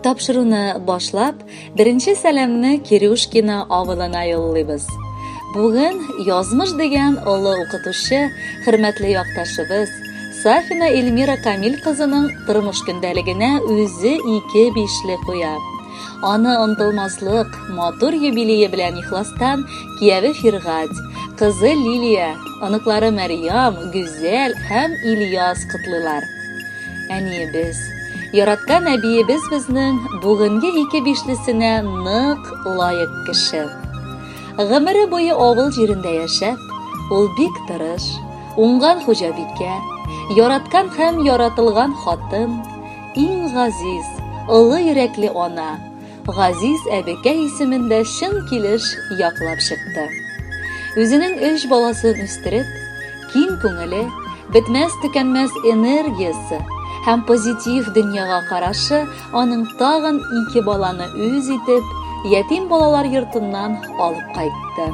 Тапшыруны башлап, беренче сәламне Кирюшкино авылына юллыйбыз. Бүген язмыш дигән олы укытучы, хөрмәтле якташыбыз Сафина Эльмира Камил кызының тормыш көндәлегенә үзе ике бишле куя. Аны онтылмаслык матур юбилее белән ихластан кияве Фиргать, кызы Лилия, оныклары Мәрьям, Гүзәл һәм Ильяс котлыйлар. Әниебез, яраткан әбиебез безнең бүгенге ике бишлесенә нык лаек кеше. Гомере буе авыл җирендә яшәп, ул бик тырыш, уңган хуҗабикә, яраткан һәм яратылган хатын, иң газиз, олы йөрәкле ана, Газиз әбекәй исемен дә чын килеш яклап чыкты. Үзенең өч баласын үстереп, киң күңеле, бетмәс-төкәнмәс энергиясе һәм позитив дөньяга карашы аның тагын ике баланы үз итеп, ятим балалар йортыннан алып кайтты.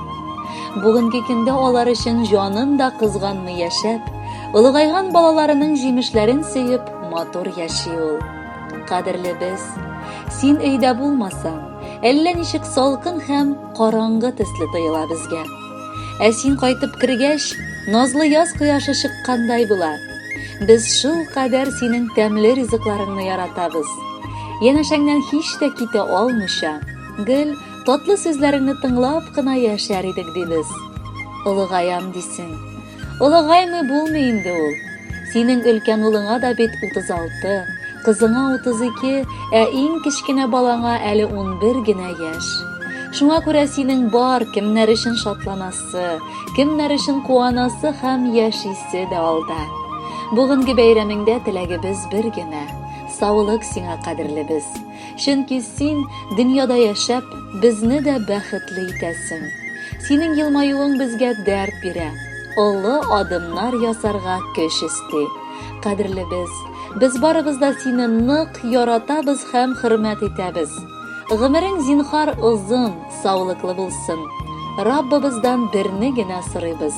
Бүгенге көндә алар өчен җанын да кызганмый яшәп, олыгайган балаларының җимешләрен сөеп, матур яши ул. Кадерлебез, син өйдә булмасаң, әллә ничек салкын һәм караңгы төсле тоела безгә. Ә син кайтып кергәч, назлы яз кояшы чыккандай була. Без шул кадәр синең тәмле ризыкларыңны яратабыз. Янәшәңнән һич тә китә алмыйча, гел татлы сүзләреңне тыңлап кына яшәр идек дибез. Олыгаям дисең. Олыгаймый булмый инде ул. Синең өлкән улыңа да бит 36, кызыңа 32, ә иң кечкенә балаңа әле 11 генә яшь. Шуңа күрә синең бар кемнәр өчен шатланасы, кемнәр өчен куанасы һәм яшисе дә алда. Бүгенге бәйрәмеңдә теләгебез бер генә, саулык сиңа, кадерлебез. Чөнки син дөньяда яшәп, безне дә бәхетле итәсең. Синең елмаюың безгә дәрт бирә, олы адымнар ясарга көч өсти. Кадерлебез, без барыбыз да сине нык яратабыз һәм хөрмәт итәбез. Гомерең зинхар озын, саулыклы булсын. Раббыбыздан берне генә сорыйбыз.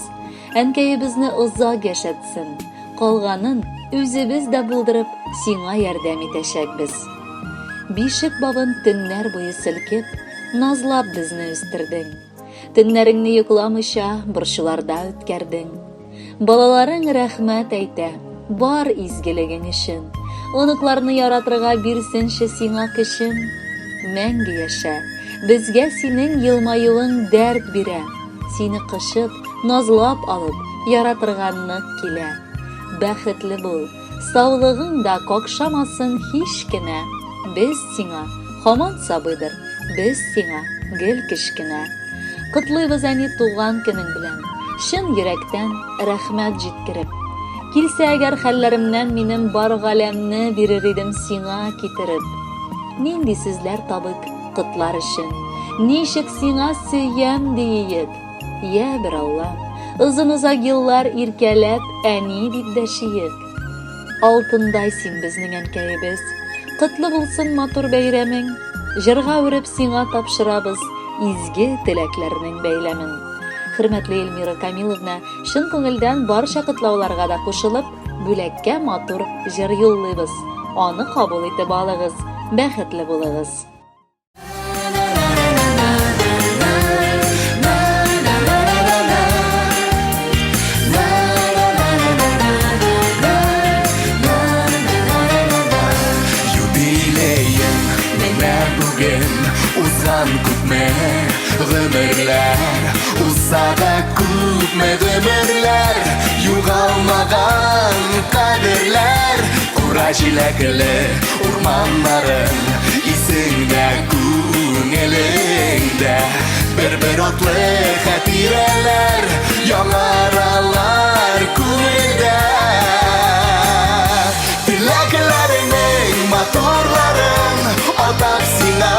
Әнкәебезне озак яшәтсен. Калганын үзебез дә булдырып, сиңа ярдәм итәчәкбез. Бишек бавын төннәр буе селкеп, назлап безне үстердең. Төннәреңне йокламыйча борчуларда үткәрдең. Балаларың рәхмәт әйтә, бар изгелегең өчен. Оныкларны яратырга бирсенче сиңа көчен. Мәңге яшә, безгә синең елмаюың дәрт бирә. Сине кочып, назлап алып, яратырга нык килә. Бәхетле бул, саулыгың да какшамасын һич кенә. Без сиңа һаман сабыйдыр, без сиңа гел кечкенә. Котлыйбыз, әни, туган көнең белән, чын йөрәктән рәхмәт җиткереп. Килсә әгәр хәлләремнән минем бар галәмне бирер идем сиңа китереп. Нинди сүзләр табыйк котлар өчен? Ничек сиңа сөям диек? Йә бер Аллам, озын-озак еллар иркәләп әни дип дәшиек. Алтындай син безнең әнкәебез, котлы булсын матур бәйрәмең. Җырга үреп сиңа тапшырабыз изге теләкләрнең бәйләмен. Хөрмәтле Эльмира Камиловна, чын күңелдән барча котлауларга да кушылып, бүләккә матур җыр юллыйбыз. Аны кабул итеп алыгыз, бәхетле булыгыз. Юбилеең менә бүген узган күпме гомерләр узса да күпме гомерләр югалмаган кадерләр кура җиләкле урманнарың исеңдә күңелеңдә бер-бер атлы хатирәләр яңаралар күңелдә теләкләреңнең матурларын атап сиңа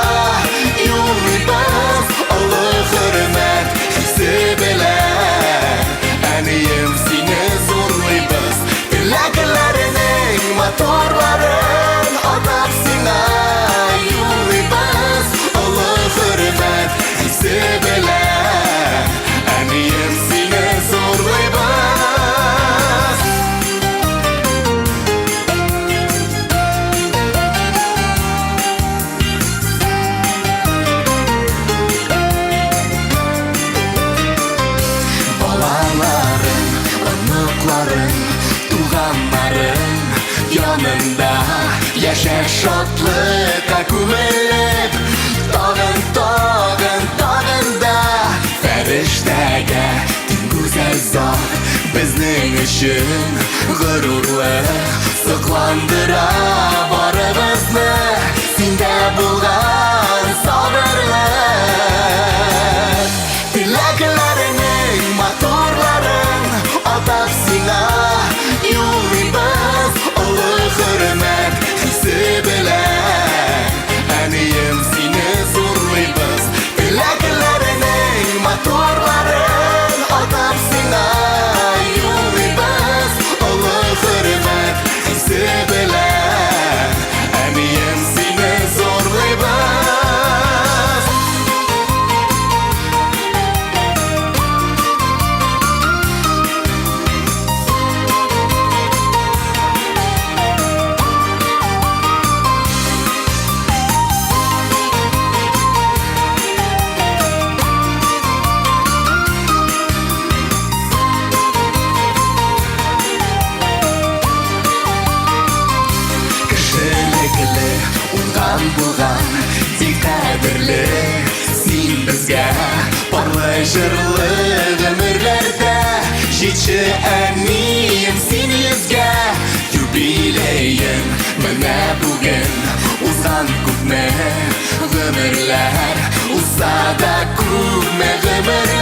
юллыйбыз олы хөрмәт хисе белән әнием сине зурлыйбыз теләкләреңнең матурларын атап сиңа юллыйбыз олы хөрмәт хисе белән әнием сине зурлыйбыз. Яшә шатлыкка күмелеп, тагын, тагын, тагын да фәрештәгә тиң гүзәл зат, безнең өчен горурлык, сокландыра барыбызны синдә булган сабырлык. Теләкләреңнең матурларын атап сиңа юллыйбыз олы хөрмәт хисе белән. Әнием, сине зурлыйбыз. Теләкләреңнең матурларын атап сиңа юллыйбыз олы хөрмәт хисе белән. Әнием, сине зурлыйбыз. Кешелекле, уңган булган, тик кадерле син безгә. Парлы җырлы гомерләрдә җитче, әнием, син йөзгә. Юбилеең менә бүген узган, күпме гомерләр узса да, күпме гомерләр.